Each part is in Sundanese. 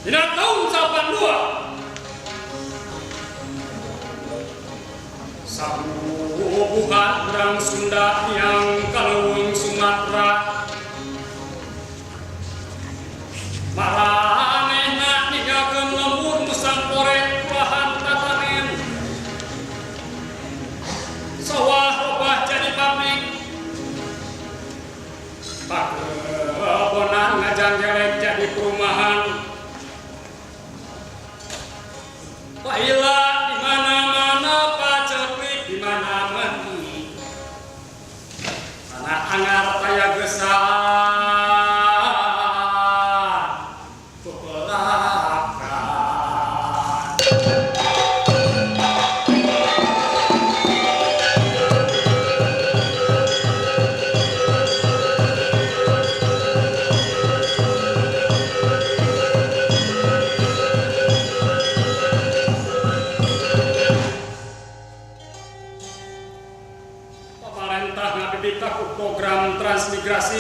Dina tahun 82 sabubuhan urang Sunda yang kaleuweung Sumatera maranehna ninggalkeun lembur musang pore kulahan tatanen sawah robah jadi pabrik pakebonan ngajanggelek jadi perumahan. Paila di mana-mana paceklik di mana-mana tanah angar taya gesah pepelakan. Pemerintah ngabibita ku program transmigrasi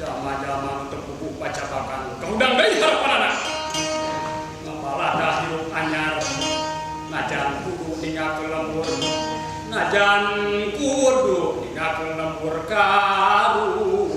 jama-jama nu teu puguh pacabakan kahudang deui harapanana ngapaladah hirup anyar najan kudu ninggalkeun lembur najan kudu ninggalkeun lembur karuhun.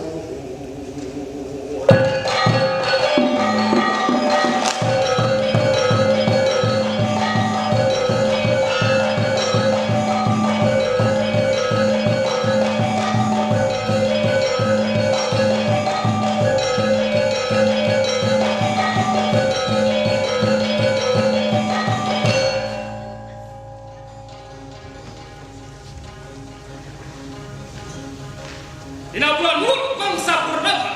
Dina bulan Mut mangsa purnama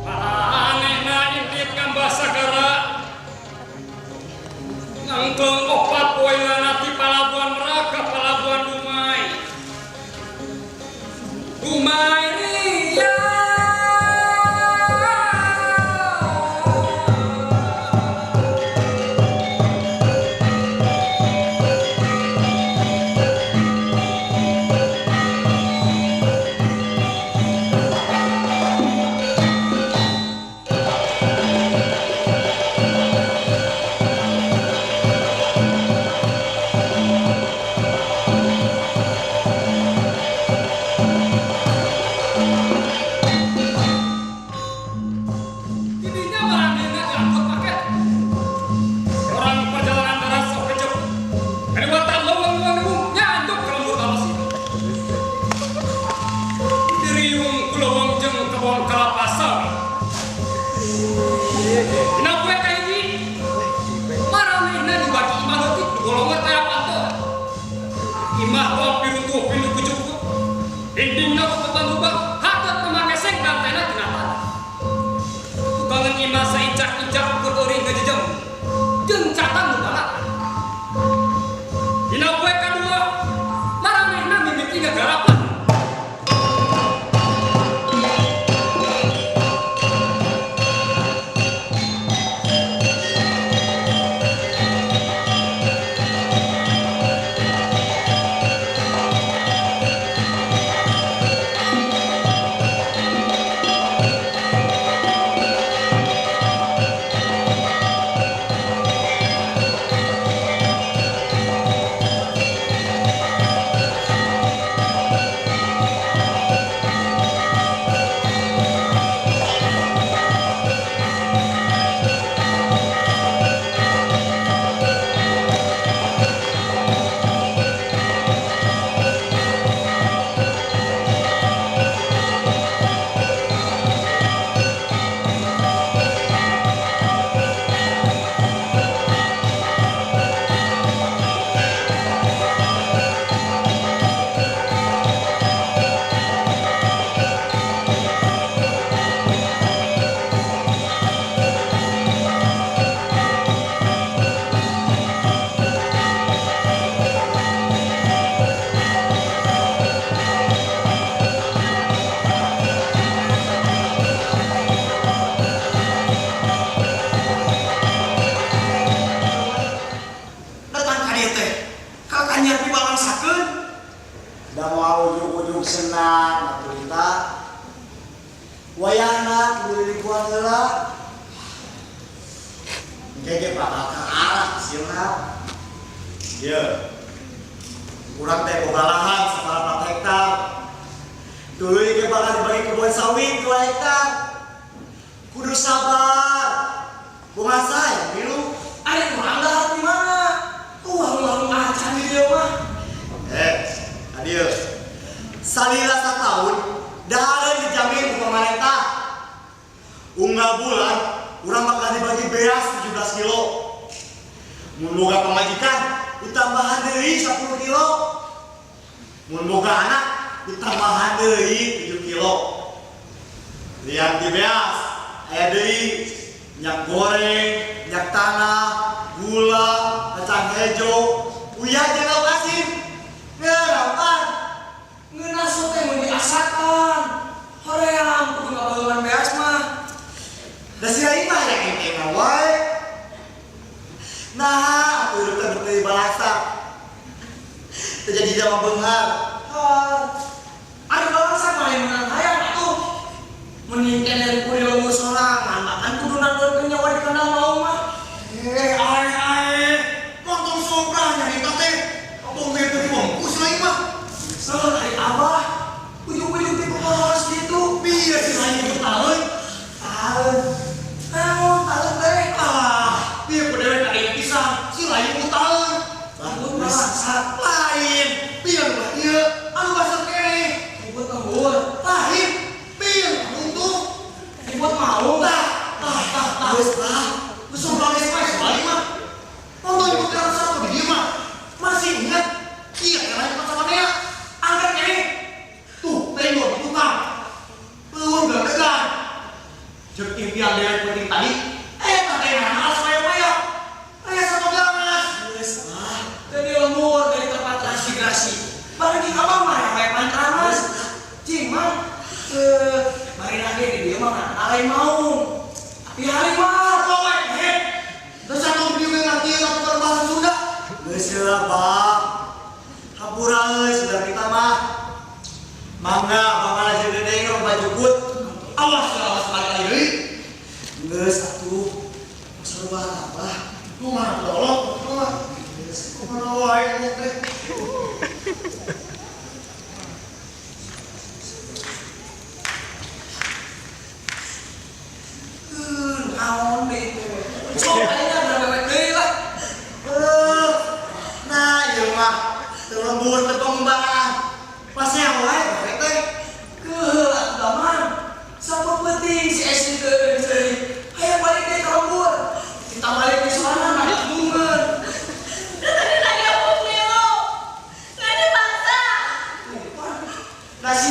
maranehna indit ngambah sagara ngangkeung opat poeana ti Palabuhan Merak ka Palabuhan Dumai. Dumai ria. Dindingna ku papan rubah, hatet pemakai seng lantainya tina tanah. Tukangan imah saincak-incak ukur euring ngejejeng. Jeung catan nu balak. Dina poe kadua, maranehna mimiti ngagarap lah. Datang ka dieu teh. Ka kanyar pibalangsakeun. Da moal ujug-ujug senang atuh kita. Wayahna kudu dilingkuhan heula. Engke ge bakal ka arah hasilna. Ieu. Urang teh boga lahan 4 hektar. Tuluy ge bakal dibagi kebun sawit 2 hektar. Kudu sabar. Bunga saya milu. Ari urang dahar di mana? Warung-warung acan di dieu mah. Adieu. Salila satahun, dahareun dijamin ku pemerintah. Unggal bulan, urang bakal dibagi beas 17 kilo. Mun boga pamajikan, ditambahan deui 10 kilo. Mun boga anak, ditambahan deui 7 kilo. Lian di beas, aya deui minyak goreng, minyak tanah, gula, kacang hejo, uyah jeung lauk asin. Ngerapan. Ngeunah sote mun diasakan. Hoream kudu ngabaheungan beas mah. Da si aing mah hayang enteng wae. Nah, atuh hidup teh beuteui balasa. Teu jadi jelema beunghar. Har. Ari balangsa mah lain meunang hayang atuh. Mending keneh ku di lembur sorangan, makan kudu nandorkeun nyawa di kandang maung mah. Ae ae. Montong sobrang nyarita teh. Abong teh teu dibungkus lain mah. Seueur ari abah. Ujug-ujug ti pokok gitu. Bieu si lain nyebut taeun. Taeun. Naon taeun teh? Ah, bieu ku dewek ka pisan. Si lain ku taeun. Lu balangsa. Lain. Bieu nu mah ieu anu baseuh keneh. Ribut lembur. Lain. Bieu nu untung. Ribut maung. Tah, tah, tah, tah. Geus tah. Geus sobrang geus mah lain mah. Montong nyebut ngaran satu di dieu mah. Masih ingat? Iya, yang lain sama dia. Angkat ini. Tuh, tengok di tukang. Pelur geledegan. Cek impian dewek penting tadi. Tak teh nanas maya-maya. Aya satu ganas. Geus ah. Jadi lembur dari tempat transmigrasi. Bareng abah mah yang paling teramas. Cing mah. Mari lagi di dieu mah lain maung. Tapi hari mah Kowe he. Terus satu dieu ngerti aku bahasa Sunda. Geus heula, Pak. Hampura euy saudara kita mah. Mangga bakal aja gede ka bajukut. Awas awas balik deui. Geus atuh. Sarua apa? Lu mah tolong, lu mah. Geus. Kumaha wae lu teh. Naon deui teh. Sok ayeuna berapa deui lah. Nah, ieu mah teu lembur teu pengembangan. Pasea wae teh. Keuheul atuh damang. Sapepeting si Esi teu deui. Hayang balik deui ka lembur. Kita balik di sana mah bungeun. Tadi tadi aku milu. Nggak dipaksa. Nasi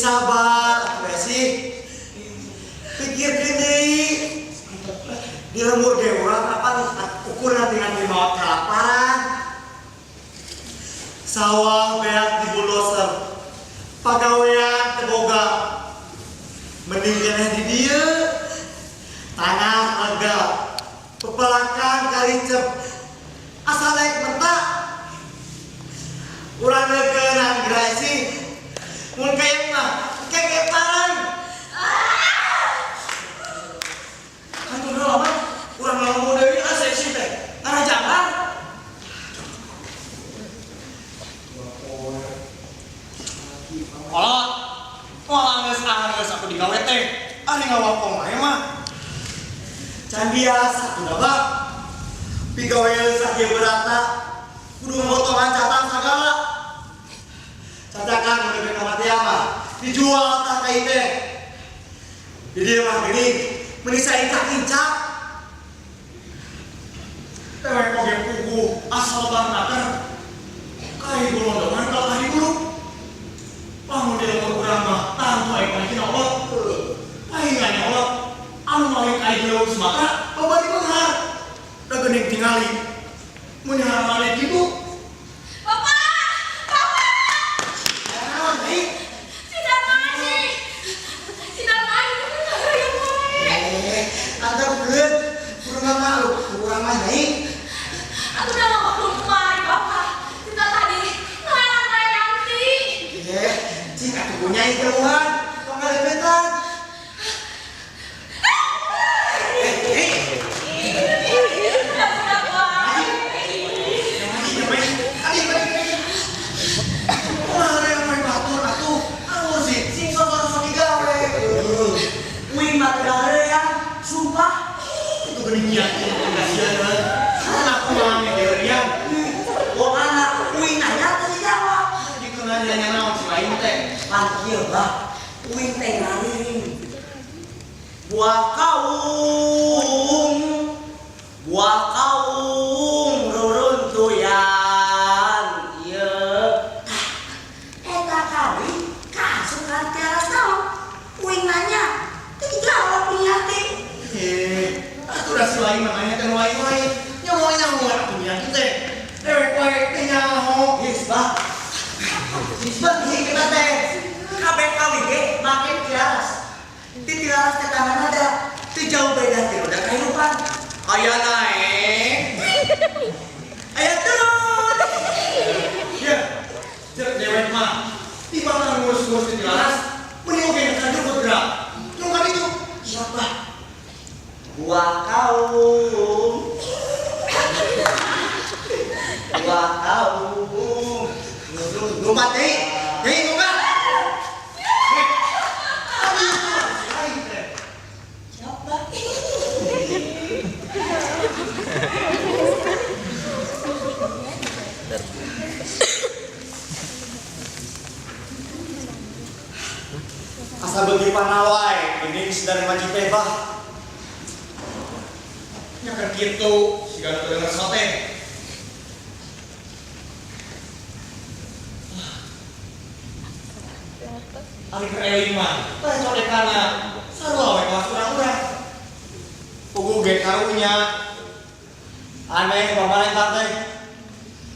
sabar atuh sih. Pikirkeun deui. Di lembur ge urang kapan ukurna tinggal di maot kalaparan. Sawah beak di bulldozer. Pagawean teu boga. Mending keneh di dieu. Tanah lega. Pepelakan karicep. Asal naik menta. Urang leukeunang gerasi. Mun kayang mah kekeparan. Kantor heula mah urang ngomong deui ah seksi teh. Ngarah jangkar. Kolot. Moal anggeus aku digawe teh. Ari ngawakong wae mah. Can biasa kuda bah. Pigawean sakieu berata. Kudu motongan catang sagala. Cacakan menuju kematian mah dijual tah ka ieu teh. Di dieu mah geuning meuni saingkak-ingcak. Dewek oge puguh asal barnaker. Kai golondongan kalah di bulu. Lamun di lembur urang mah tangtu aya panjina Allah. Pahingan Allah. Anu maling ai di Laut Sumatera babari beunghar. Da geuning tingali. Mun nyaramane kitu. Bapak! Bapak! Naon deui? Si Darmani! Si Darmani itu kan wae. Antepkeun kudu ngamalu urang mah nyai. Aku udah ngomong kemari, Bapak. Kita tadi ngelarang Yanti. Cing atuh ku nyai jauhan. Tong ngalebetan. Udah wae. Uing mah teu ya, sumpah. Wong anak uing nanya teu dijawab. Pan kieu bah, uing teh ngariring. Buah kaung ruruntuyan ieu. Eta kali kaasup ka teras naon? Uing nanya, teu dijawab ku Yanti. Geus bah. Geus bah hiji kita teh. Kabeh kawi ge make tilaras. Ti tilaras teh tangan ada. Teu jauh beda ti roda kahirupan. Aya naek. Aya turun. Siapa? Buah kaung. Buah kaung. Lompat deui. Deui lompat. Siapa? Asa beuki panawai geuning si Darmaji teh bah. Nya keur kitu siga nu denger sote. Ari keur eling mah teh codekana sarua we kelas urang-urang. Puguh ge karunya. Aneh pamarentah teh.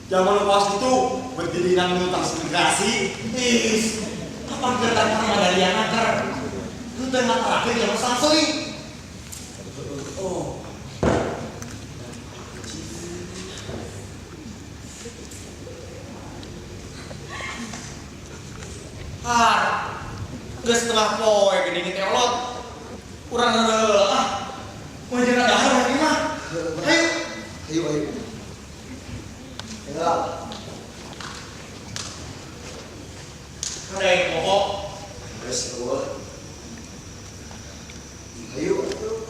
Zaman kelas itu berdiri nang nu transmigrasi. Is, kapan keur datang Madaliana keur? Nu teh ngatarakeun zaman sangseli. Oh. Har, geus setengah poe geuning teh olot. Urang reureuh ah. Mun jeung dahar ieu mah. Hayu. Ayo ayo. Ya. Kadang pokok. Geus eueuh. Ayo atuh.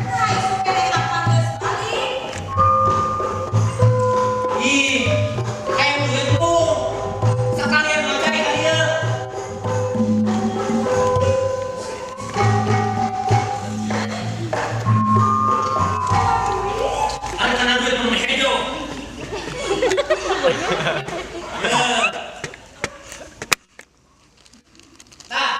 Nah, isuk keneh kapan geus balik? Ih, kayak begitu. Sekalian ngoceh ka dieu. Ari kana Nah.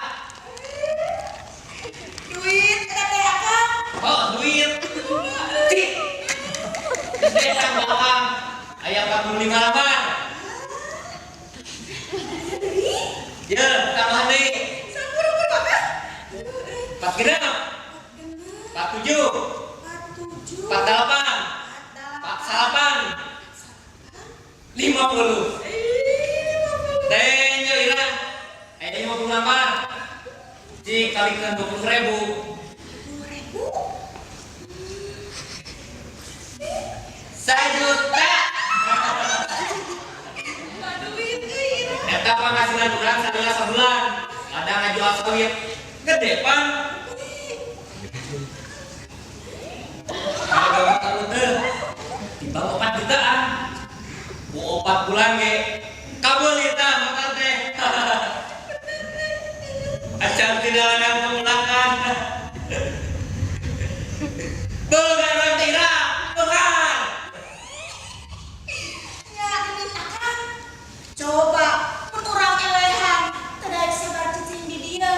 Duit eta teh Akang. Oh, duit. Cik. Desa belakang aya 45 lambar. Ya, tambahan deui. Sampur Bapak. 4 genep. 47. 47. 48. 49. 50. Teh nya aya 50 lambar. Cik kalikeun 20.000. 20.000. 1 juta. Duit euy. Eta penghasilan urang salila sabulan. Ladang ngajual sawit. Gede pan. Harga motor teh timbang 4 jutaan. Ku 4 bulan ge kabeuli tah motor teh. Acan tidak ladang pemulakan. Beunghar urang teh Ira, beunghar. Ya ini Akang. Coba mun urang elehan teu daek sabar cicing di dieu.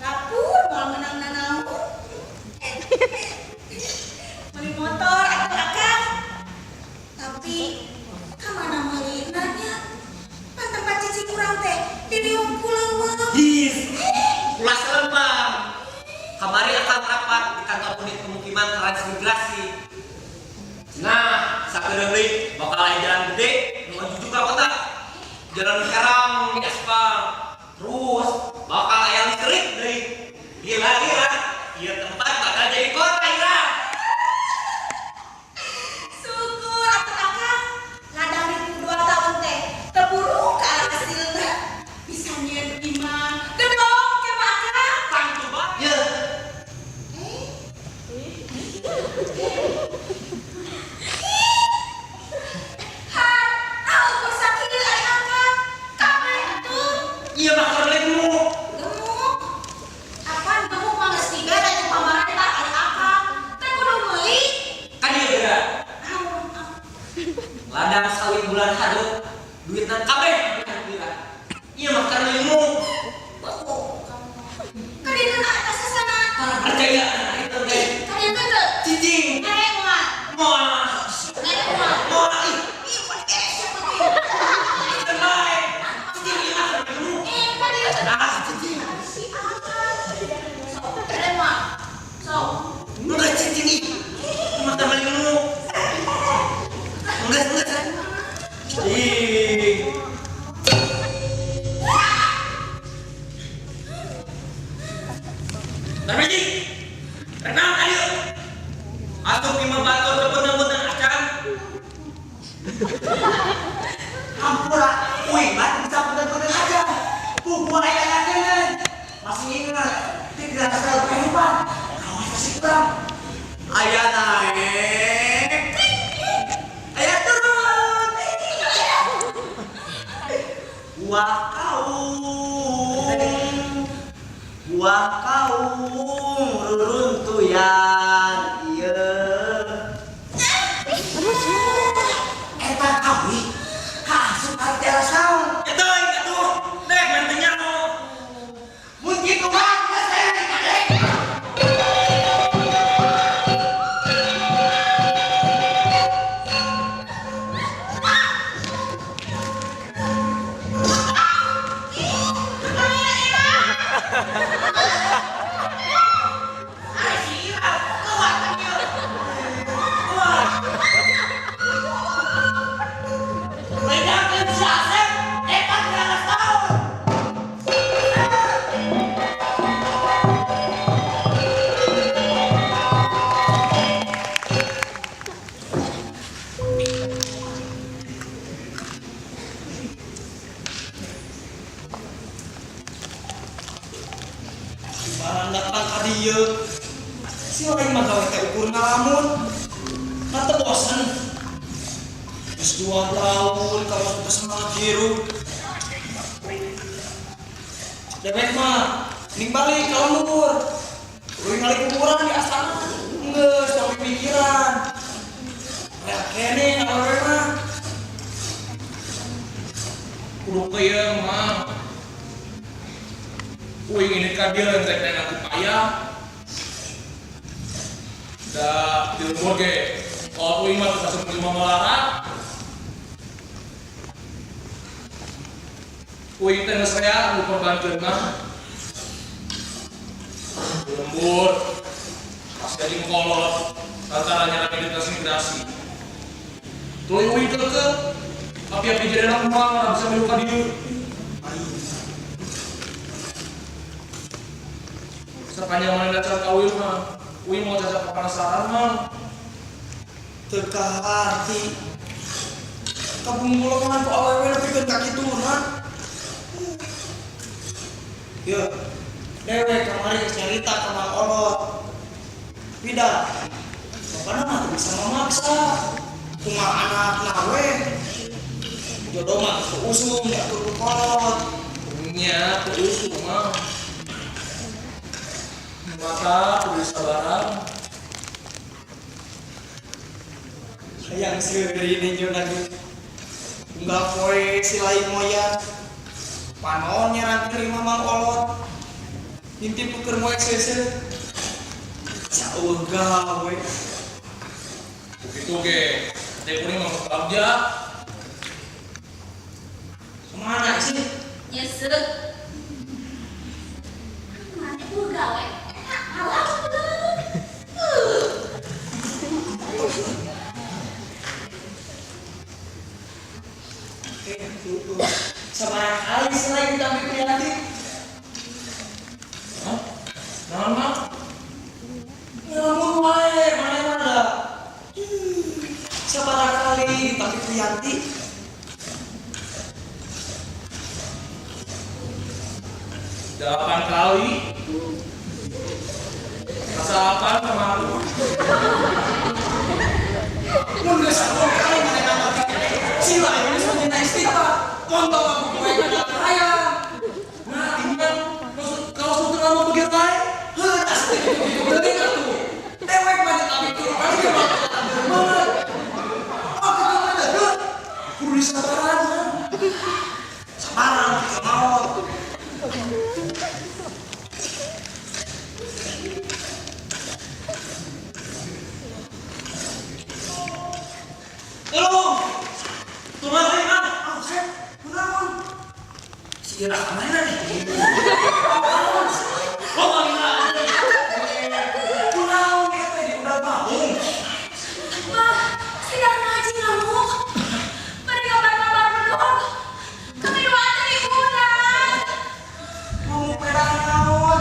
Lapur moal menang nanaon. Meuli motor atuh Akang. Tapi ka mana meulina nya? Pan tempat cicing urang teh di dieu kuleuweung. His. Ulah selempang. Kamari akang rapat di kantor unit pemukiman transmigrasi. Nah, sakedeung deui bakal aya jalan gede nu menuju ka kota. Jalan herang di aspal. Terus bakal aya listrik deui. Gila-gila, ieu tempat bakal jadi kota Ira. Syukur atuh Akang. Ladang ribu 2 tahun teh teu ka hasilna. Bisa nyieun imah. Gedong ke mah Akang. Tangtu bae. Ye. Han, ukur sakieu ari Akang. Kabeh atuh. Ieu mah keur gemuk. Gemuk. Apan gemuk mah geus dibere ku pamarentah ari Akang. Teh kudu meuli. Kan ieu geura. Naon? Ladang sawit bulan hareup duitna kabeh Ira. Ieu mah keur gemuk. Kadieu asasana. Para percaya itu teh. Kadieu teh. Cicing. Mere moal. Moal. Mere moal. Moal ih. Ih, mun kere siapa teh? Teu bae. Cicing ieu mah keur gemuk. Eh, kadieu teh. Ah, cicing. Si Akang. Sok, mere moal. Sok. Enggak cicing ih. Mah keur gemuk. Enggak, enggak. Ih. Tarmiji. Renang ayo. Atuh imah batur teu acan. Ampura, uing mah bisa punten-punten aja. Buku aya ngandeun. Masih ingat, tidak rasa kehidupan. Kawas masih kurang. Aya naik. Aya turun. Buah kaung. Buah kaung reruntuyan ieu. Eta kawi kaasup ka teras naon? Eta atuh, dek main teh nyaho. Mun kitu mah geus saya dikadek. Bedakeun si Asep, eta teras naon? Barang datang ka dieu. Si lain mah gawe teh ukur ngalamun. Kan teu bosen. Geus 2 tahun kawas teu semangat hirup. Dewek mah ning balik ka lembur. Uing ngali kuburan di astana. Geus tong pikiran. Ya kene awewe mah. Kudu keuyeung mah. Uing ini ka dieu rek neangan payah. Da di lembur ge kalau uing mah teu kasep lima malara. Uing teh geus rea nu korbankeun mah. Di lembur pas jadi kolot lantaran nyerang di transmigrasi. Tuluy uing keukeuh api-api jadi anak moal bisa milu ka dieu. Sepanjang mana can kawin mah, uing mau cacat penasaran mah. Teu kaharti. Kabungkulokan ku awewe nepikeun ka kituna. Yeuh, dewek kamari geus nyarita ka Mang Olot. Bida, bapana mah teu bisa memaksa. Kumaha anakna we. Jodoh mah teu usum atuh ku kolot. Nya teu usum mah. Mata kudu sabaran. Hayang seuri ninjo lagi. Unggal poe si lain moya. Panon nyaran terima Mang Olot. Ngintip keur moek seuseuh. Saueuh gawe. Begitu ge, teh kuring mah bagja. Kemana sih? Nyesek. Mana tuh gawe? Alah, Sabaraha kali selain ditampi Priyanti? Hah? Naon mah? Ngelamun wae, mana mana. Sabaraha kali ditampi Priyanti? 8 kali. Rasa apa kemarin? Mun geus 10 kali mana nampi. Sila ini sebenarnya istighfar. Kontol aku poe kada hayang. Nah, ini kan maksud kalau sudah lama begitu lain. Heuh, tas teh teuing atuh. Dewek mah ditampi tilu kali ge mah banget. Oh, kitu mah teh heuh. Kudu disabaran. Sabaran kitu maot. Tolong. Tolong euy, Mang. Ah, Sep, kunaon? Si Ira ka mana nih? Oh, Mang. Kunaon eta di udah baung? Mah, si Darma aja ngamuk. Mari kabar-kabar bedog. Kami dua teh diundang. Ngomong pedah naon?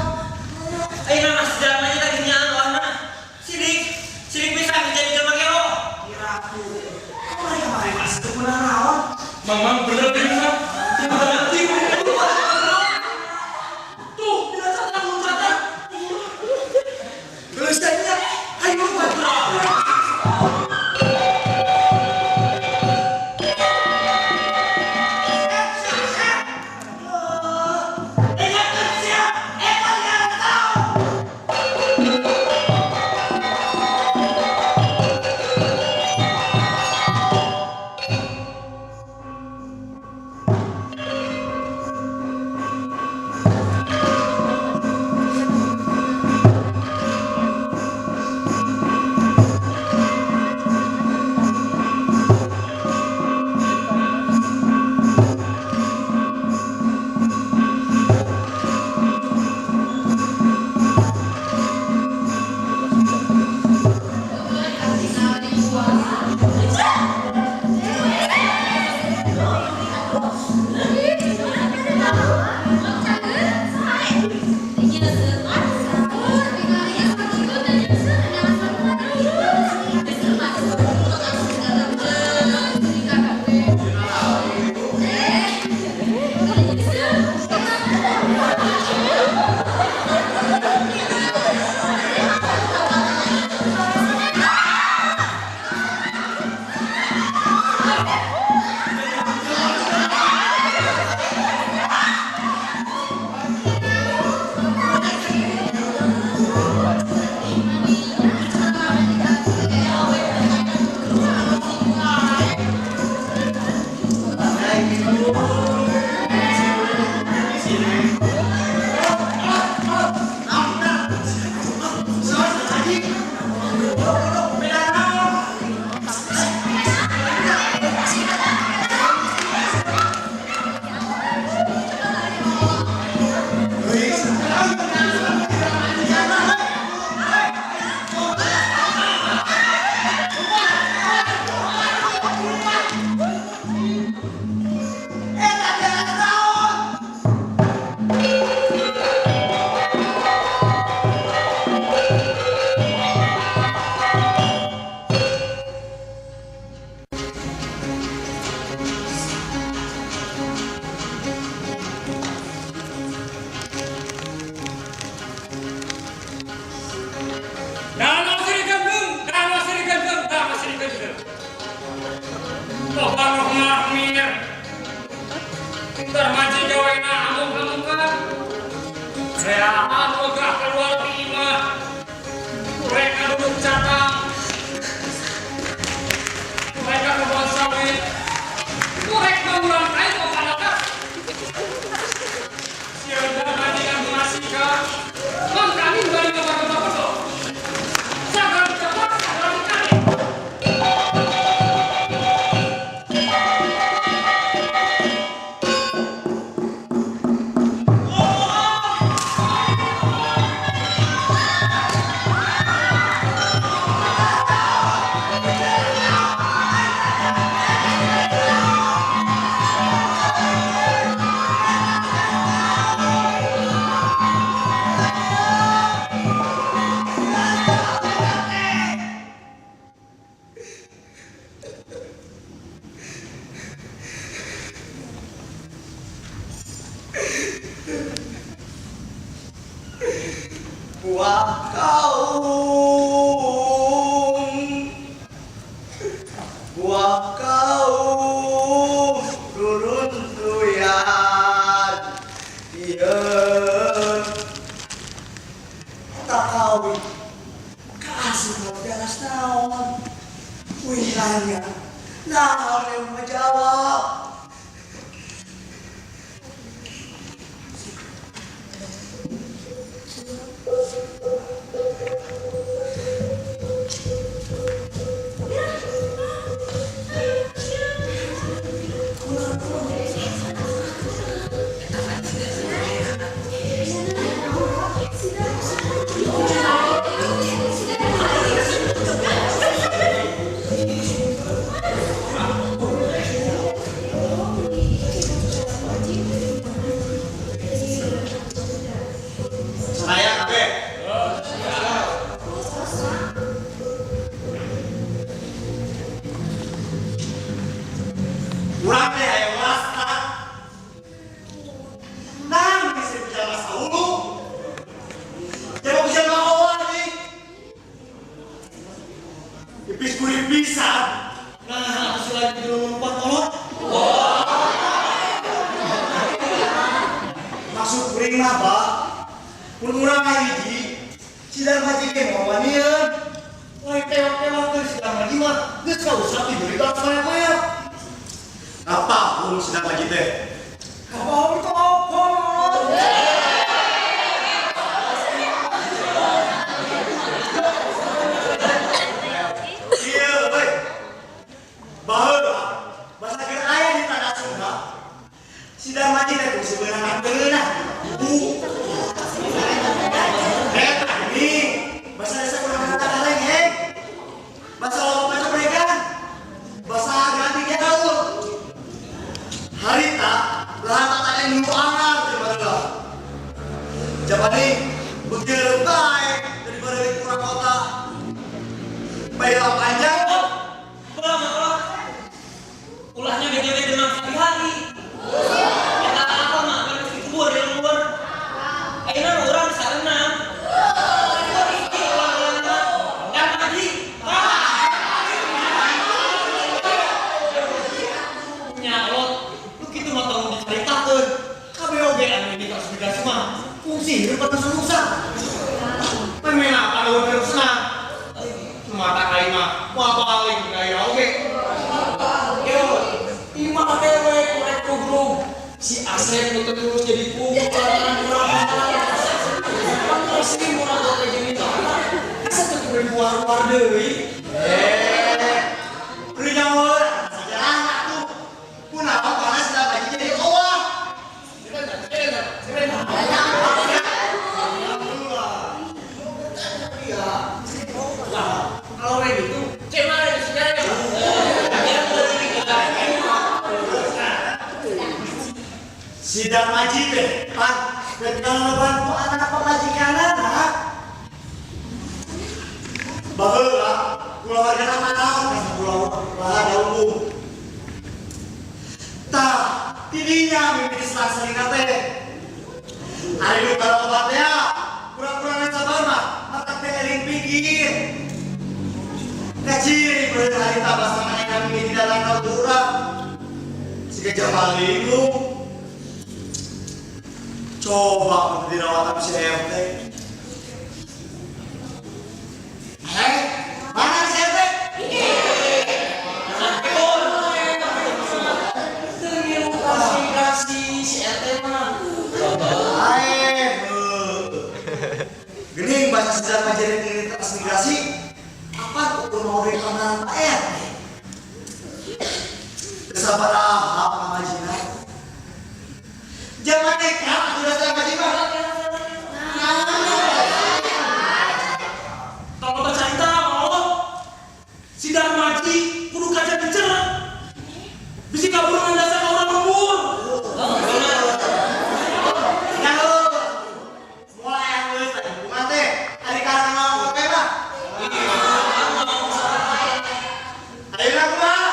Ayeuna mah si Darma nya tadi nyaan warna. Sidik, sidik bisa menjadi jelema gelo. Kiraku. Kamari kamari masih teu meunang naon? Mang, mang bener deui mah. Tuh, tidak sadar loncatan. Geus teh nya, hayu mah. Reaan wegah keluar ti imah. Mereka duduk cakang. Mereka kebun sawit. Mereka urang kain kepada Sieun majikan mengasihkan. Mangkaning bari ngabar-ngabar pedok. Sagar cepat, sagar ditarik. Buah kaum, buah kaum, ruruntuyan, iya. Tak kawin, kasih mau beres naon, wih nanya, naon yang mau jawab. Saya kabeh. Urang teh aya wasta. Nang geus bicara saulu. Jangan bisa ngawa nih. Ipis kuring pisan. Nah, aku lagi dulu lompat kolot. Maksud kuring mah, Pak. Mun urang hiji, si Darmaji ge moal wanian. Lain tewak-tewak si Darmaji mah geus kausap diberi tas maya-maya. Apa hung si Darmaji teh? Apa itu apa? Iya, euy. Baheula, basa keur aya di tanah Sunda. Si Darmaji teh kudu sebenarnya beunah. Bu. Eta ini bahasa desa kurang kata kaleng, Bahasa loba pacopregan. Bahasa ganti ge gaul. Harita lahan tatanya nu angar teh baheula. Japani begitu bae dari bareulit kurang kota. Bayar panjang. Ulahnya BTW demam sehari-hari. Eta apa mah kan mesti kubur di lembur. Ayeuna mah urang bisa renang. Nyalot, lu kitu mah tong dicaritakeun. Kabeh oge anu ini transmigrasi mah fungsi hirup anu rusak. Memang apa nu terusna? Mata kai mah moal balik gaya oge. Yo, imah dewe korek kugrug. Si Asep nu teu lulus jadi kubu lantaran kurang Pantes murah oge jeung itu. Asa teu kudu war-war deui. Beri nyawa sejarah atuh. Kunaon panas si Darmaji jadi owah. Kalau kayak gitu, cek mana di sejarahnya? Si Darmaji teh, pan, rek ngalaban ku anak pamajikanana. Baheula kulawargana manaon ka kulawarga umum. Tah, tidinya mimiti selang-selingna teh. Ari nu barobat teh kurang-kurangna sabar mah, matak teh eling pikir. Kaciri bener harita basa manehna mimiti datang ka urang. Siga jamaling lu. Coba aku dirawat sama si RT. Eh, mana si RT? Teu transmigrasi si RT mah. Ae, gening bahasa sejarah majelis ini transmigrasi. Apa ukur mau dari kamar Pak RT? Sabaraha pamajina. Jangan nekat aku datang ngaji mah. Kalau bercerita mau si Darmaji kudu kaca bicara. Bisi kabur dasar orang lembur. Nah, mulai yang geus teh kumaha teh? Ari karang ngomong teh mah. Ayeuna kumaha?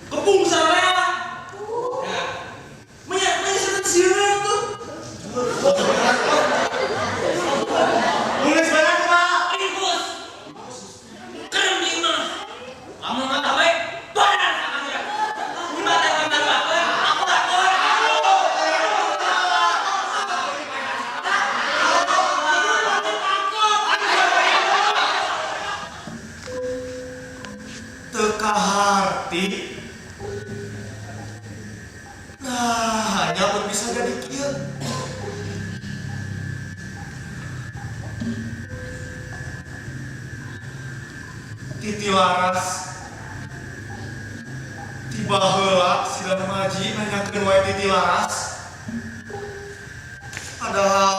Kepung sararea. Menya menya sieun tuh. Nulis bener kumaha? Ini bos. Keren nih mah. Kamu mah tahu eh? Badan sama dia. Ini mah tahu aku takut. Teka harti. Nah, hanya pun bisa jadi kieu. Titi Laras tiba heula si Darmaji nanyakeun wae Titi Laras. Padahal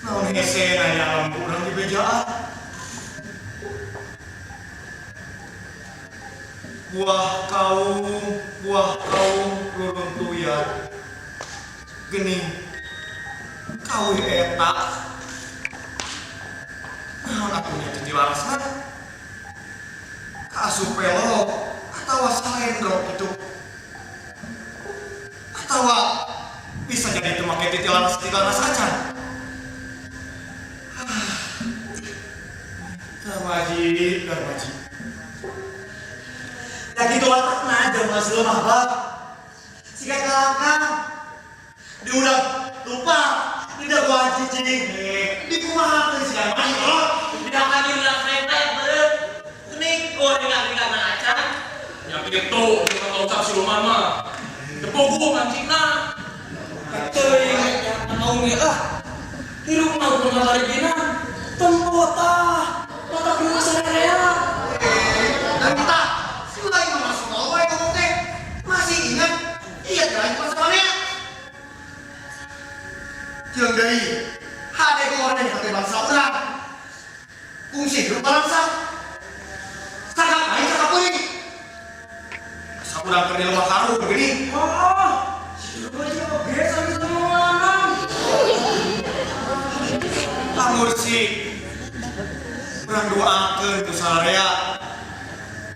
naon hese nanya lembu urang di bejaan. Buah kaum ruruntuyan. Gening kawih eta. Naon atuh Titi Larasna? Kaasup pelo atawa salendro gitu. Atawa bisa jadi teu make Titi Laras Titi Laras acan. Darmaji, Darmaji. Ya gitu watakna jelema lemah bah. Siga kalangkang. Diudah lupa, tidak gua cicing. Di kumaha teh si Darmaji oh? Tidak lagi ulah kereta yang beureum. Gening gorengan-gorengan acan. Ya gitu, jangan ucap siluman mah. Tepogo mancingna. Teuing mau ge ah. Hirup mah kudu ngabarigina. Tempo tah. Mata kudu sararea. Dan kita selain masuk wae ngomong teh masih ingat iya jalan sama mana? Jeung deui, Hade goreng hate bangsa urang. Kungsi hirup bangsa. Sakap aing sakap kuring. Saurang keur di lemah karuh geuning. Oh, si Darmaji oge sami sama. Lamun sih urang doakeun ku sararea.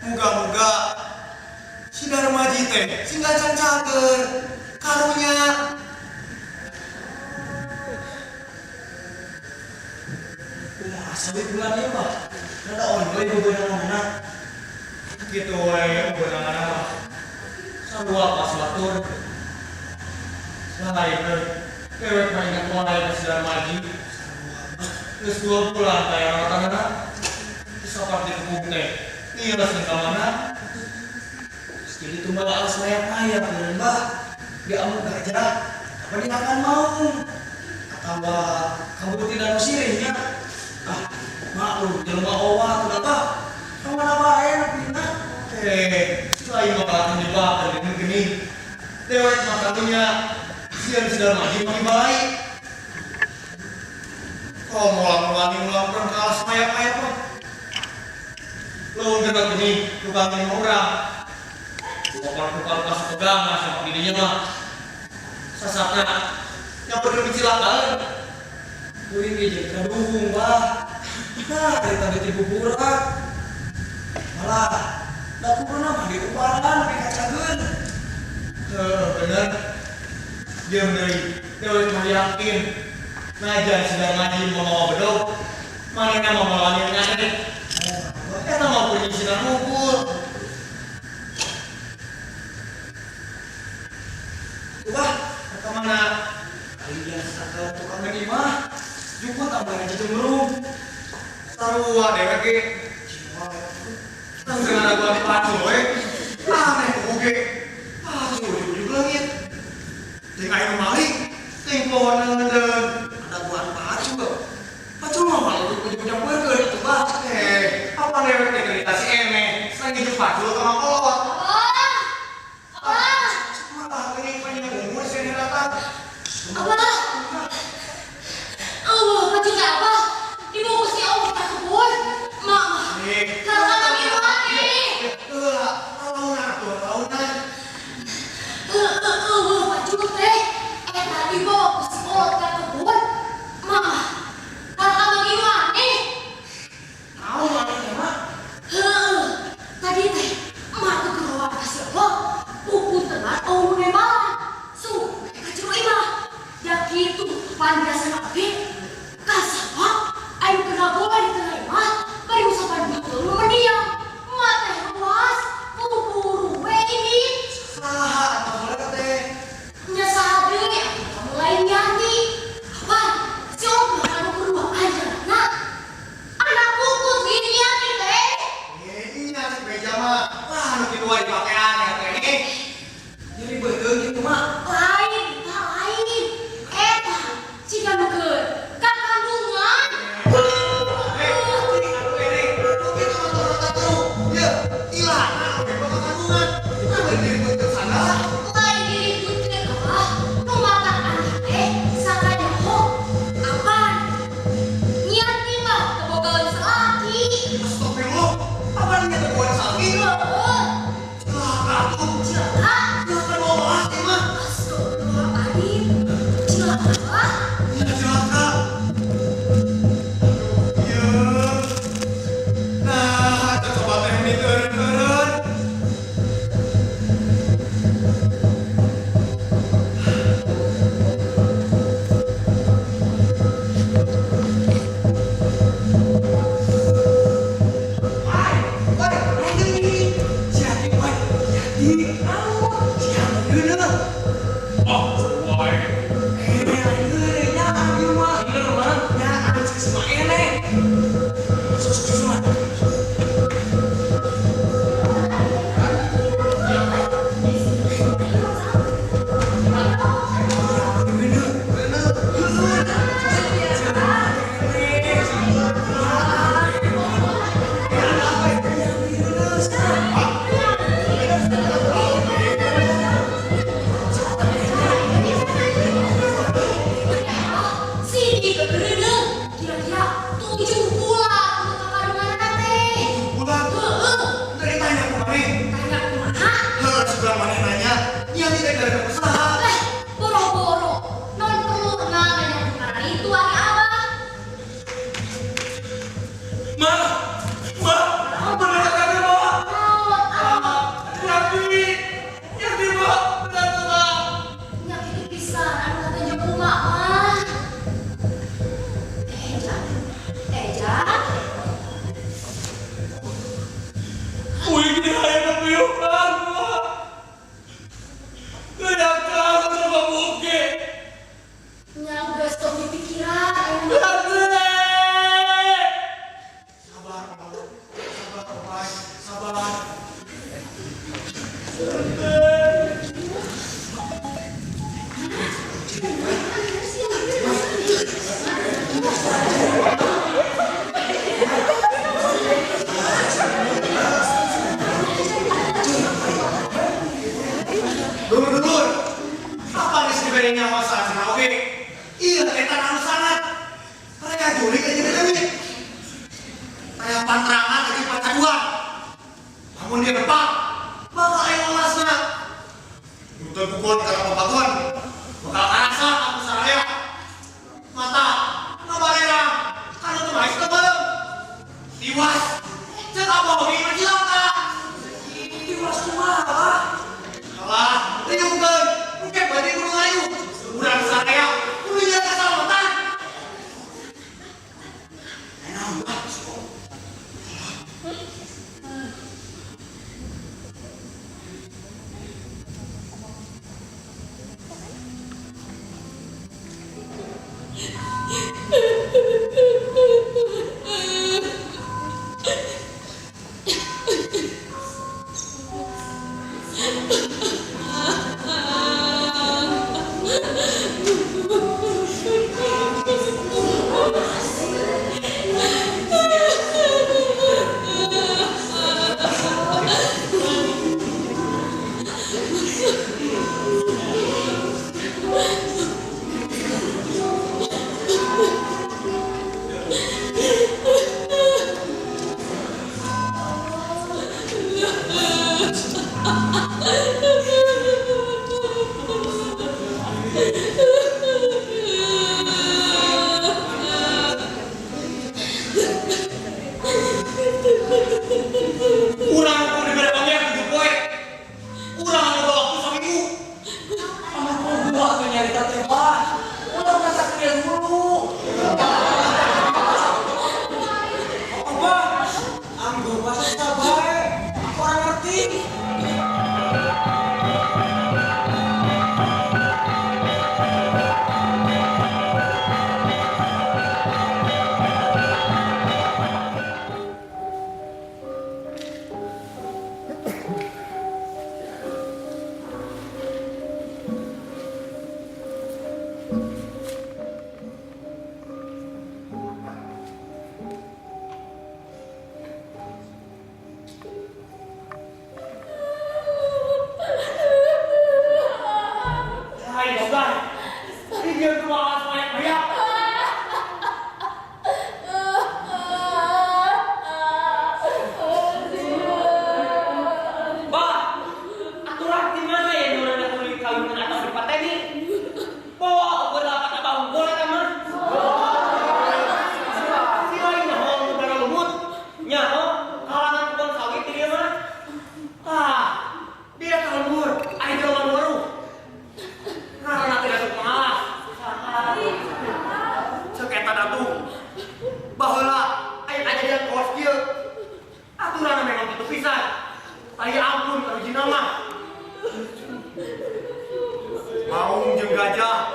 Muga-muga si Darmaji teh sing gancang cager karunya. Kumaha sawi bulan ieu mah? Rada onjoy bebenanganna. Kitu we beunanganna mah. Sarua pas batur. Lain dewek mah ingat wae ka si Darmaji. Geus 2 bulan taya rawatanna. Sapat dikepung teh. Lieur ka mana? Jadi tumbal alas mayat-mayat bener bah. Diamuk gajah, apa dimakan maung? Atau kamu tidak sirihnya? Ah, maklum jelema owa tuh apa? Kamana wae nepina? Eh, selain makanan dibakar dengan geni, dewek makannya sian si Darmaji mah balai. Kau mau lamun wani melaporkan ke alas mayat-mayat mah. Lo genot gini, tukang ini urang. Tukang-tukang kasih pegangan sama dirinya mah. Sasatna, yang perlu dicilakan. Kuring ge jadi kaduhung bah. Nah, dari tadi tibuburak. Malah, da kuduna mah diubaran lebih kacageun. Bener. Diam deui, dewek mah yakin. Najan si Darmaji mau mawa bedog, manehna mah moal wani nyadek. Eta mah punya sinar ngumpul. ge. Langsung ada gua pacul we. Aneh oge. Pacul ujug-ujug leungit. Ting aya nu maling, ting poho neundeun. Ada buan pacul. Pacul mah malah ujug-ujug nyamperkeun atuh bah. Apa dewek teh cerita si Eme, selain hidup pacul sama kolot. Abah! Abah! Malah geuning panjang umur si Ene datang. Abah! Allah, pacul teh abah. Dibungkus si Allah ka kebun. Mak mah. Karena kami nih. Heula, launan atuh, launan. Eueuh, pacul teh. Eta dibawa ku si kolot ka kebun. Mak mah. Karena kami nih. Naon aneh teh mah? Heeh, tadi teh emak tuh keluar kasih Allah, pupun telat oh nembalan, su ka jero imah. Da kitu pandasan abdi kasawak ayo kena bola di tengah imah, bari usapan betul nu mendiang. Emak teh ruas, buru-buru we ini. Saha atuh baheula teh? Nya saha deui atuh kamu lain nyanyi. Apaan? Si Om mah anu keduaan jalanna. Anak puput gini nyanyi teh. Nya si beja mah, wah nu kitu wae dipakean ya teh nih. Jadi beuteung kitu mah. Lain, tak lain. Eta, jika nu keur kakandungan. Cing atuh ini, nu kitu mah tong terus. Ye, ilahna oge bakal kandungan. Nah, beuteung beuteung sagala. Lain diributkeun abah, nu matak anak teh sakanyaho. Apaan? Nyiati mah teu boga salaki. Astagfirullah, apa nih teh boga salaki? Heeh, Celaka atuh. cilaka. Celaka 12 ieu mah. Astagfirullahaladzim. Cilaka lah. Iya celaka. Aduh, ieu. Nah, teu coba teh meni teu eureun-eureun. Wai, wai, lain deui. Si Ati wai, si Ati, naon? Si Ati geuneuh. Oh, wae. Lain deui nya ieu mah. Bener mah. Nya anu cek si Ene. Sok sok sok. Sini kegereuneuh. Kira-kira 7 bulan untuk kakandungan teh. Bulan, Heeh, teu ditanya ku maneh. tanya kumaha? Heuh, sebelah maneh nanya, nya teh gara-gara usaha. Eh, boro-boro. Non perlu nanya kumaha itu ari abah. Ma, ma, bener kata ma. Naon abah? Yati, Yati ma, bener tuh ma. Nya kitu pisan anu katonjok ku mak mah. Jan. Jan. Wih, gini hayang kepuyuhan ma. Keyakan sama buke. Nya geus tong dipikiran aya mah. Yati. Sabar, Pak. Sabar, Pak. Sabar. Dulur-dulur, apa geus dibere nyawa saha oge? Ieu eta anu sangat. Mereka jurig aja deui. Kayak pantrangan aja pacaduan. Lamun dia depak, bakal aya welasna. Nu teu pukul kana papatuan, bakal karasa ka saraya. Mata ngabarerang, kana teu maes teu beureum. Tiwas, ceuk apa oge mah cilaka. Tiwas kumaha, Bah? Alah, riungkeun, engke bade kudu ngayuh. Urang saraya kudu nyaga kasalamatan. Naon, Bah? Bahasa susah bae. Aku orang ngerti. Hai, Bogor. Ini dia tuh alas mayat-mayat. Bah, aturan di mana ya nurana kulit kawin atau dipateni? Bawa ukur lapat abah unggul eta mah. Si lain nyaho nu kana lumut. Nyaho kalangan kebon sawit di dieu mah. Tah, dia ka lembur, aya jelema nu weruh. Ngaranna teh Datuk Pangalas. Ceuk eta Datuk. Baheula aya kajadian kawas kieu. Aturanna memang kitu pisan. Aya ampun ka hiji mah. Maung jeung gajah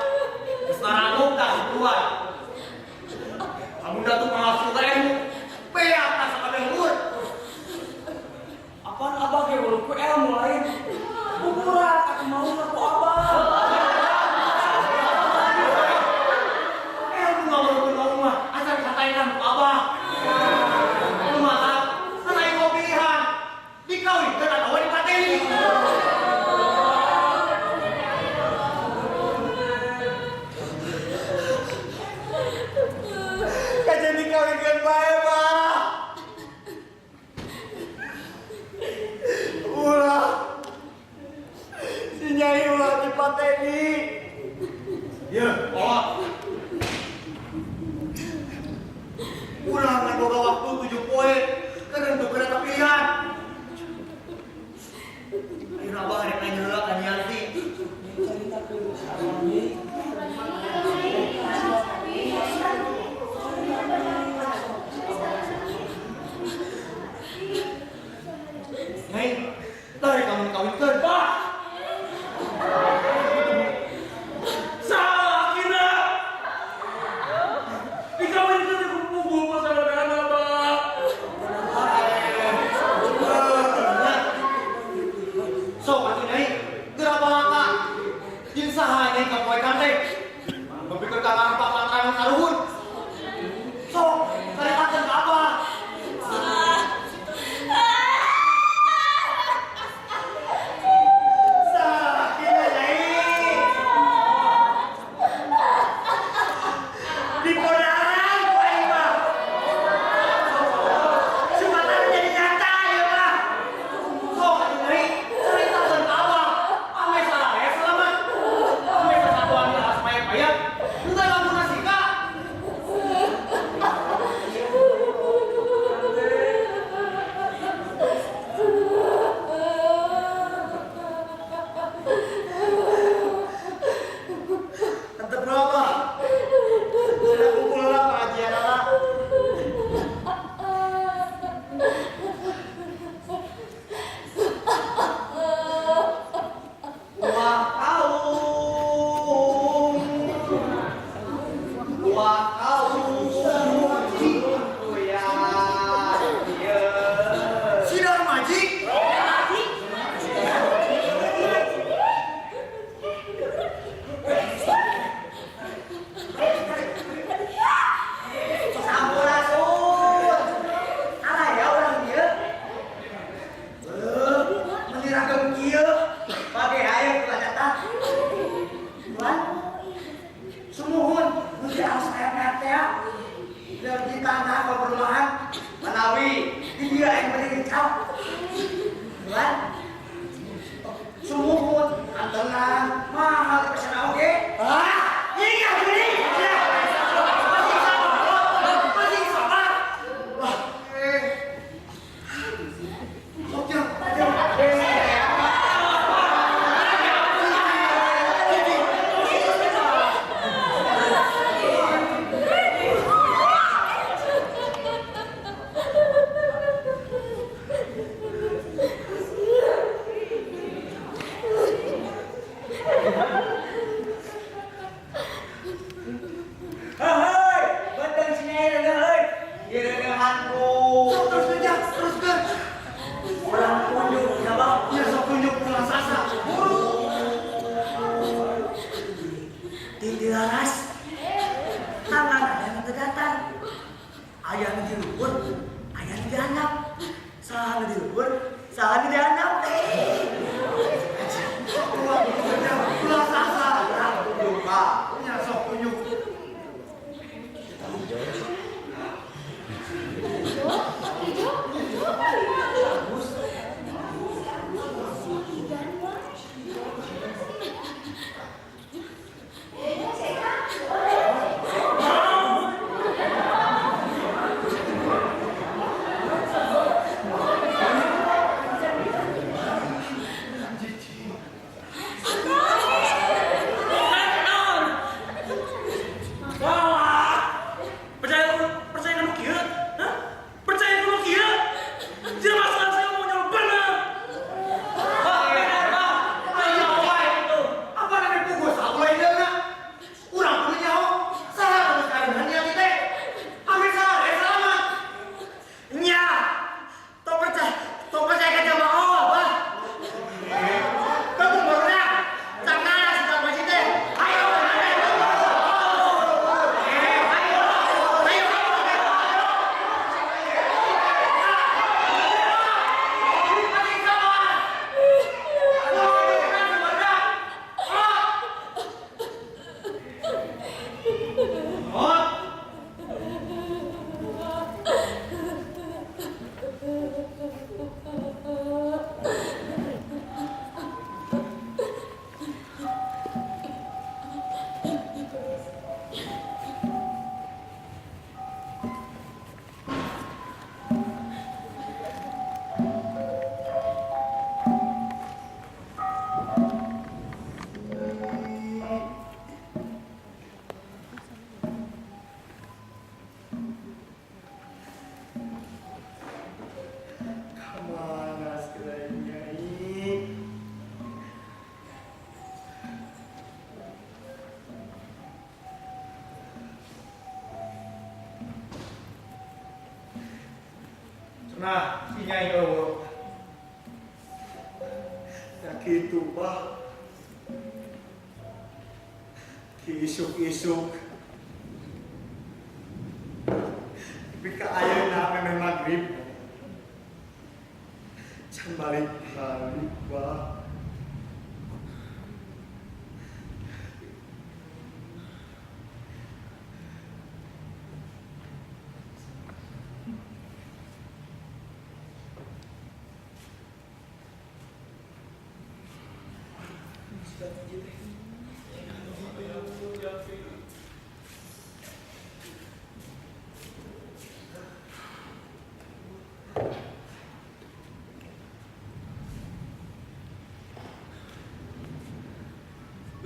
geus naranuk tah keluar. Lamun Datuk Pangalas boga ilmu, beak tah sakabeh lembur. Apaan abah ge weruh ku ilmu lain. Buburak atuh mau ku abah. Ilmu ngaweruhkeun maung mah acan kataenan ku abah. Nu matak kan aya mau pilihan. Dikawinkeun atawa dipateni. Kajian dikawinkeun bae, Bah. Ulah. Si Nyai ulah dipateni. Ye, kolot. Ulah ngan boga waktu 7 poe keur nentukeun eta pilihan. Ayeuna abah rek nanya heula ka Nyanti. Nyai, tah rek kamu dikawinkeun, Bah. Salah kira. Dikawinkeun ku puguh pasaladana, Bah. Sok atuh Nyai, geura balaka. Jeung saha Nyai kapoekan teh? Nepikeun ka ngarampak makanan karuhun. Sok, caritakeun ka abah. Sakit Nyai. Dipodaran ku aing mah. Sumatera jadi nyata ieu mah. Sok atuh Nyai, caritakeun ka abah. Ame sararea selamat. Ame sasatuan di alas mayat-mayat. Henteu lamun nasika. Tetep berapa? Sudah kumpul lah pengajian lah. Wah kaum, wah kaum, ya, Si Darmaji. Sampurasun. Alah ya urang dieu. Heuh, meuni ragam kieu. Pake hayu kula catat. Tuan. Sumuhun nu di alas aya teh. Di tanah ke perumahan manawi di dieu aya bade ngecap. Tuan. Sumuhun kantenan mahal di pesan oge. Ah, ingat ini. Masih sabar, masih sabar. Wah, eh. Sok jeung, jeung. Saha di dihandap? Ulah sasa. Tunjuk, Pak. Nya sok tunjuk. Wah, percaya percaya kamu kieu? Hah? Percaya kamu kieu? Jelema saya mau nyawa bener. Bah, bener, Bah. Ayo wae itu. Apa namanya pugus aku lain deuna. Urang kudu nyaho. Saha nu karingan nya teh? Ambil salah eh selamat. Nya. Tong percaya ka jamaah, Bah. Kamu barudak. Cakar si Darmaji teh. Ayo, ayo. Ayo, Kemana sekiranya ini? Nah, si Nyai eueuh. Ya gitu, Pak. Isuk-isuk. Tapi ka ayeuna memeh magrib. Can balik-balik, Pak.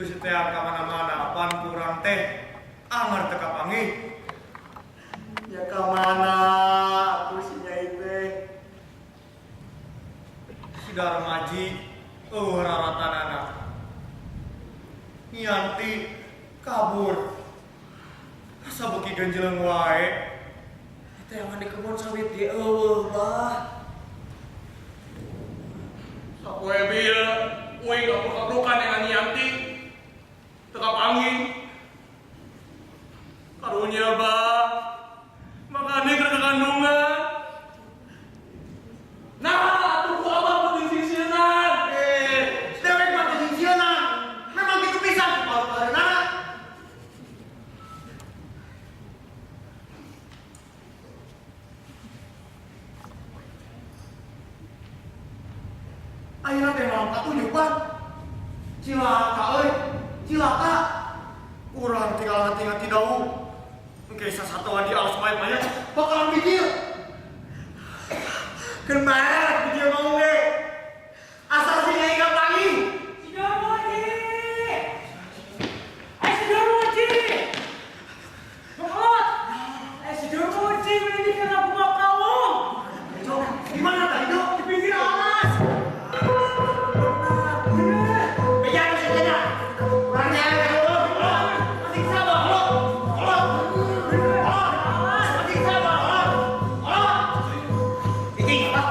Geus teh ka mana-mana pan kurang teh anger teu kapanggih. Ya ka mana aku si Nyai teh? Si Darmaji eueuh raratanana. Nyanti kabur. Asa beuki genjeleng wae. Itu yang di kebun sawit ge eueuh, Bah. Sapoe bieu, uing gabruk-gabrukan dengan Yanti. Teu kapanggih. Karunya, Bah. Makane keur kandungan. Nah, atuh ku abah penting singsieunan. Eh, dewek mah teu singsieunan. Memang gitu pisan paru-paruna. Ayeuna teh naon katujuh, Pan? Cilaka euy, cilaka. Urang tinggal ngati-ngati dau. Engke sasatoan di alas mayat-mayat bakalan bijil. Keun bae bijil mau ge. Asal si Nyai kapanggih. Si Darmaji! Eh, si Darmaji! Bengkelot! Eh, si Darmaji, ini kena bunga kalung! Dok, di mana tadi, Dok? Di pinggir alas! Beja nu sejenna. Urang nyae we. Masih sabar, kolot. Kolot. Kolot. Masih sabar, kolot. Kolot. Cicing, Pak.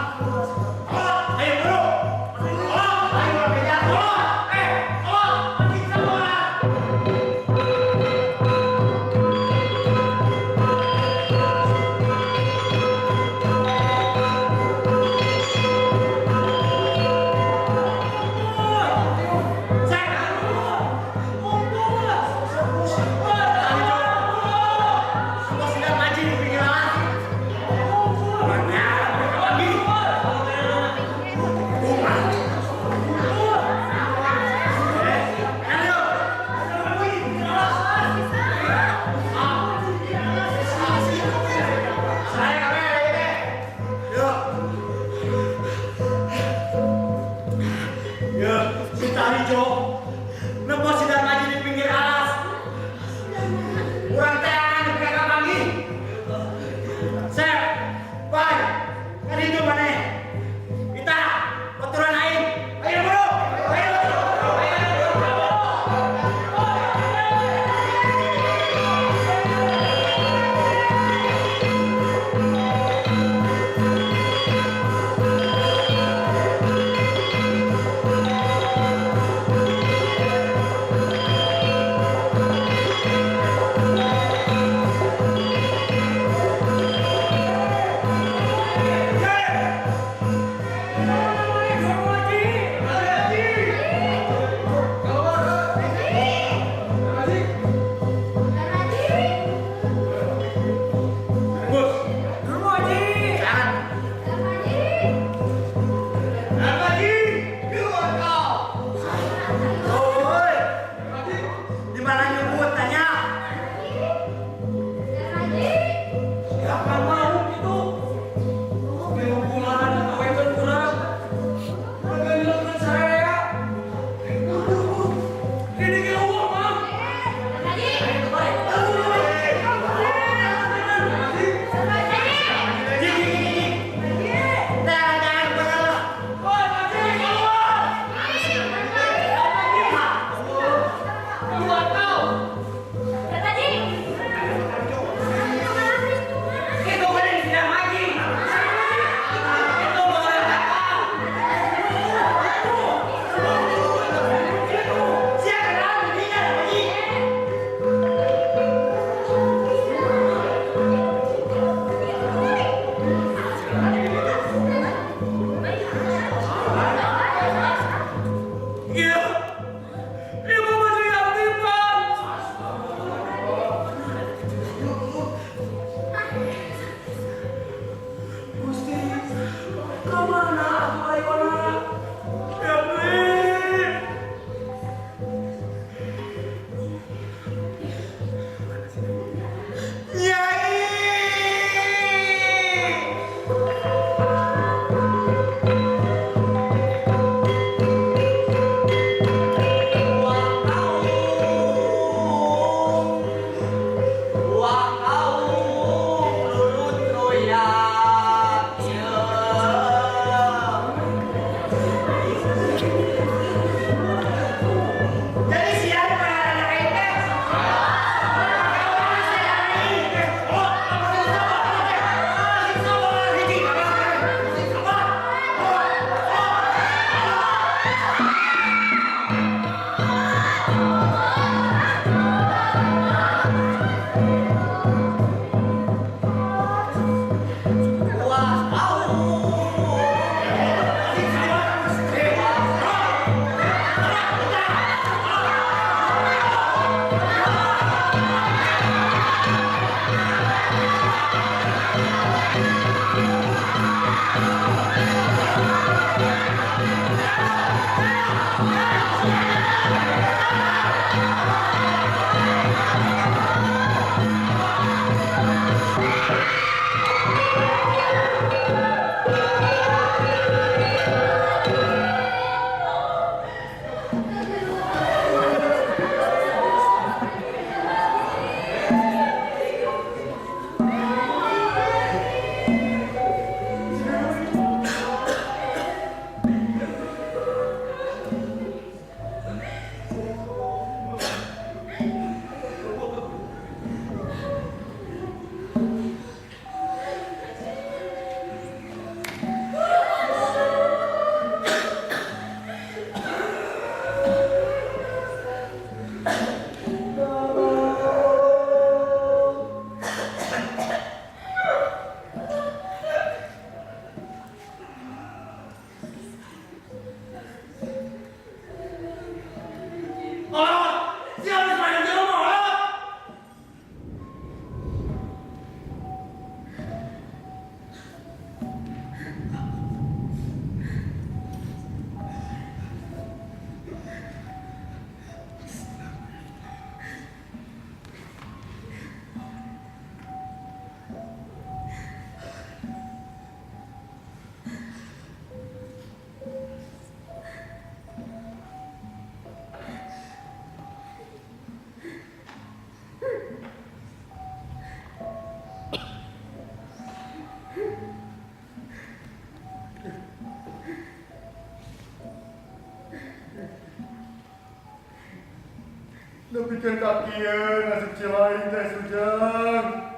Nepikeun ka kieu nasib Cilain teh Sujeng.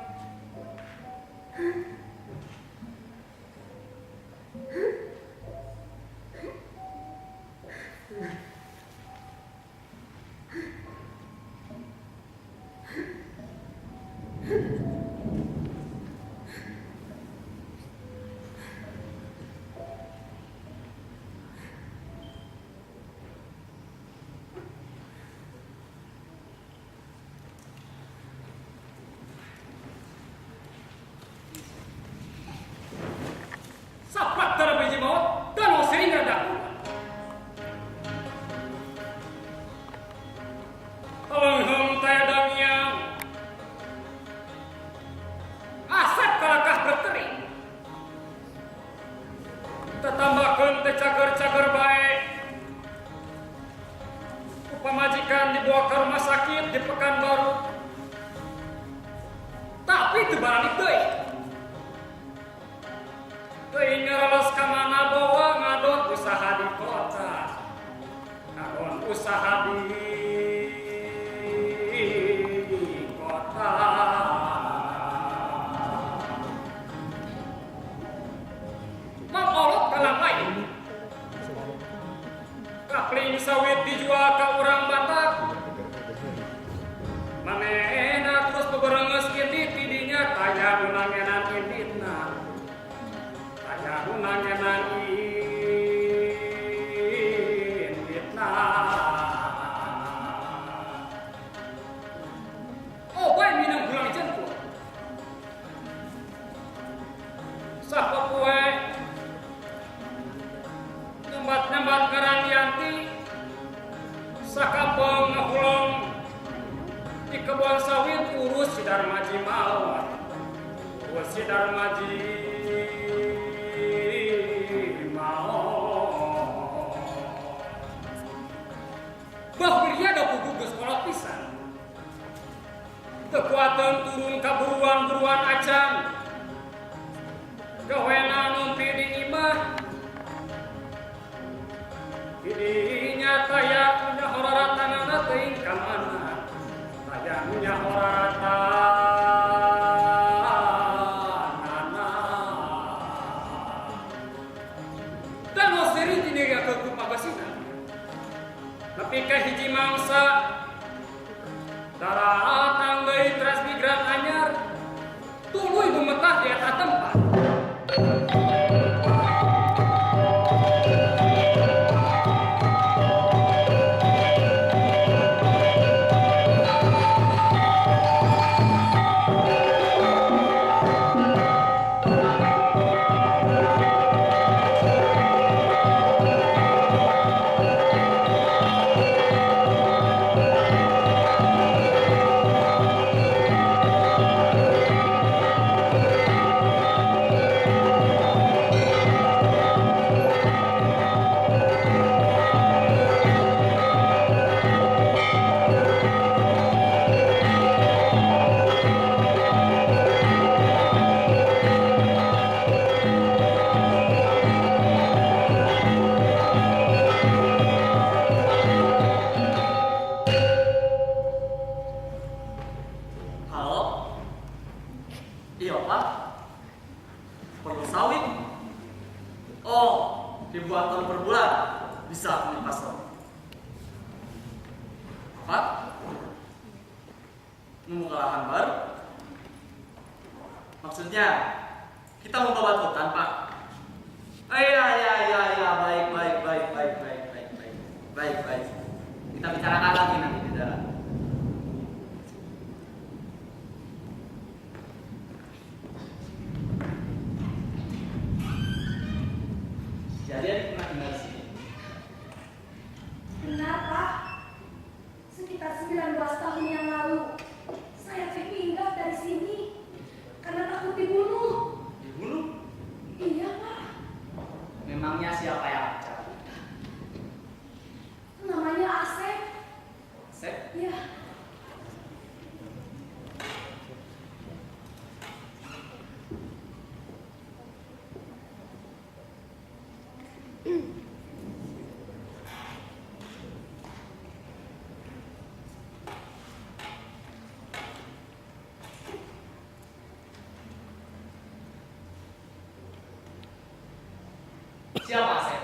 Siapa Asep?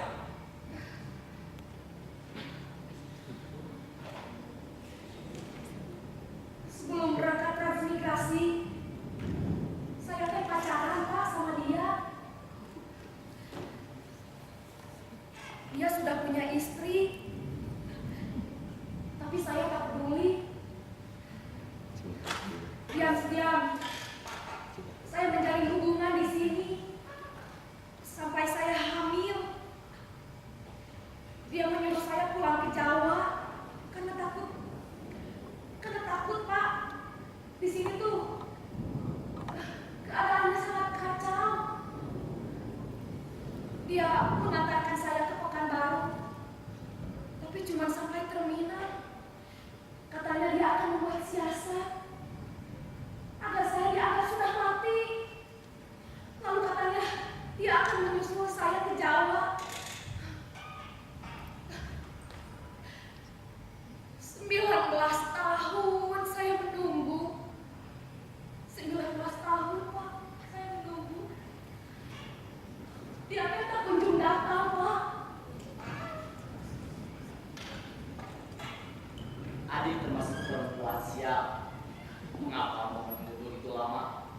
Sebelum berangkat transmigrasi, saya teh pacaran, Pak, sama dia. Dia sudah punya istri, tapi saya tak peduli. Diam-diam, saya menjalin hubungan di sini sampai saya hamil. Dia menyuruh saya pulang ke Jawa karena takut, Pak. Di sini tuh keadaannya sangat kacau. Dia mengantarkan saya ke Pekanbaru, tapi cuma sampai terminal. Katanya dia akan membuat siasat agar saya dianggap sudah mati. Lalu katanya dia akan menyusul saya ke Jawa. 19 tahun saya menunggu. 19 tahun, Pak, saya menunggu. Dia tak kunjung datang, Pak. Adik termasuk perempuan sial. Mengapa mau menunggu begitu lama?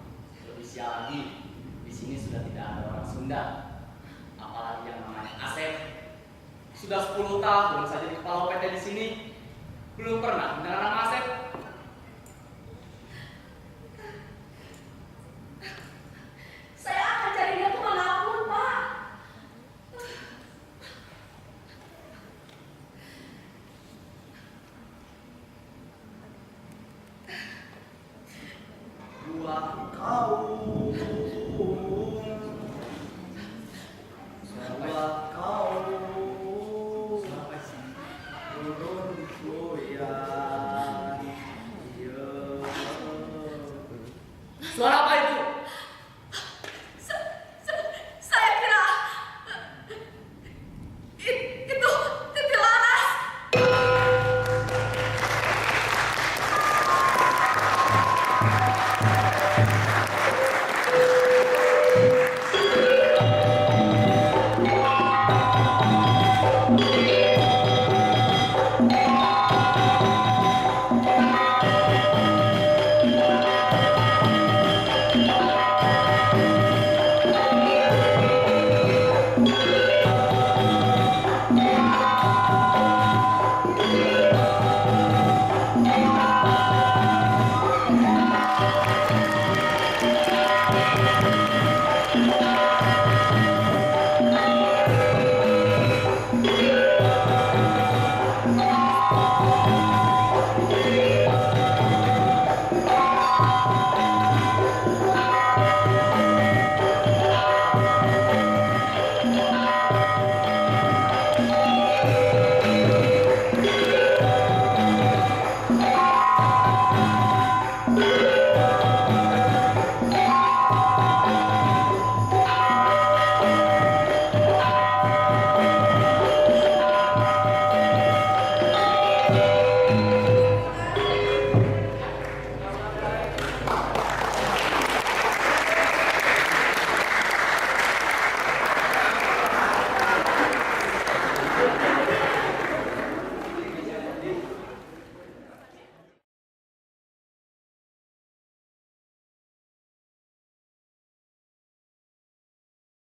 Lebih sial lagi, di sini sudah tidak ada orang Sunda. Apalagi yang namanya Asep. Sudah 10 tahun saya jadi kepala OPT di sini. Belum pernah mendengar nama Asep.